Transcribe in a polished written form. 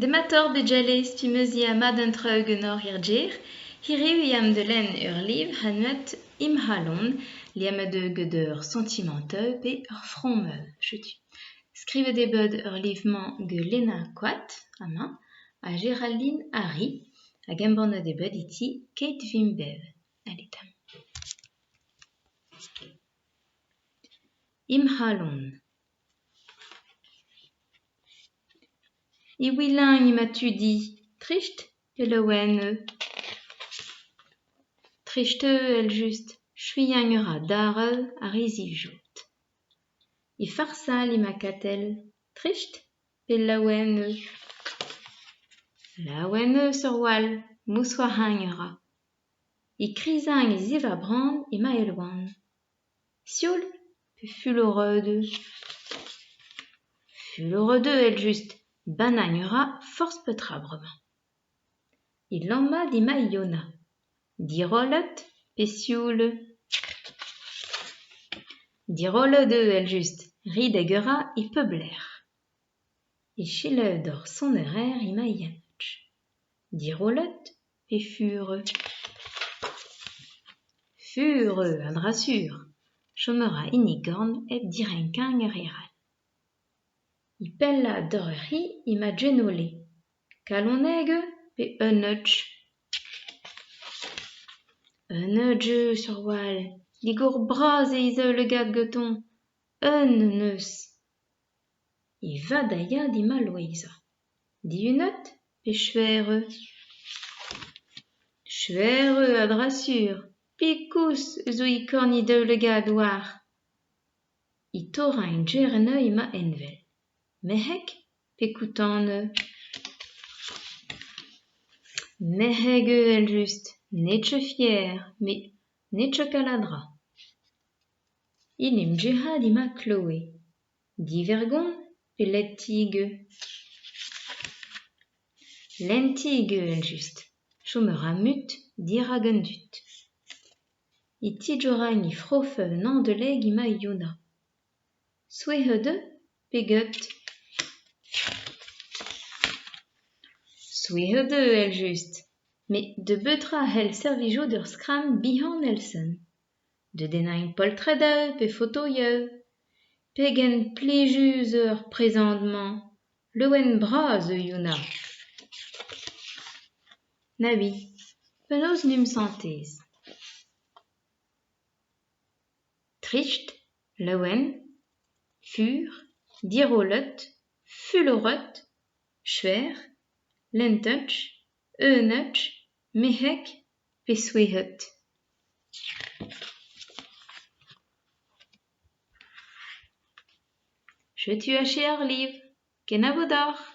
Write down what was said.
Dematoc'h bugale, stummeziñ mat an traoù ganeoc'h er gêr. Hiriv e am da lenn ur levr anvet Im c'halon, liammet gant ur santimantoù pe ur fromm. Setu. Skrivet eo bet ur levr-mañ gant Lena Koad, amañ, ha Géraldine Harry, hag embannet eo bet e ti Keit Vimp Bev. Allez 'ta. Im c'halon. E ouelañ emañ Tudi, trist pe laouen eo ? Trist eo evel-just, skuilhañ a ra daeroù àr e zivjod. E farsal emañ Katell, trist pe laouen eo ? Laouen eo sur-walc'h, mousc'hoarzhin a ra. E krizañ e zivabran emañ Erwan. Sioul pe fuloret eo ? Fuloret eo evel-just, bannañ a ra forzh petra bremañ. E lammat emañ Iona. Dirollet pe sioul eo ? Dirollet eo evel-just, redek a ra e pep lec'h. E selaou doc'h sonerezh emañ Yannig. Dirollet pe fur eo ? Fur eo a-dra-sur, chom a ra en e gorn hep direnkañ ar re all. E pellaat doc'h ur c'hi emañ Gwennole. Kalonek eo pe unnek ? Unnek eo sur-walc'h, digor-bras eo e zaoulagad gantañ, un en deus. E vad a ya emañ Loeiza. Dihunet pe skuizh eo ? Skuizh eo a-dra-sur, pikous zo e korn he daoulagad war. E torrañ Jerena emañ Envel. Mezhek pe koutant eo ? Mezhek eo evel-just, n'eo ket fier, met n'eo ket kaladra. En em gerc'hat emañ Chloé. Divergont pe lentig eo ? Lentig eo evel-just, chom a ra mut dirak an dud. E tigorañ he frof Nedeleg emañ Yuna. Souezhet eo pe get ? Souezhet eo evel-just, met da betra a c'hell servijout ur skramm bihan èl-se ? Da dennañ poltredoù pe fotoioù ? Pegen plijus eo ar prezant-mañ ! Laouen-bras eo Yuna. Nabi, penaos en em santez ? Trist, laouen, fur, dirollet, fuloret, skuizh, lentek, unnek, mezhek pe souezhet. Setu aze ar levr. Kenavo deoc'h !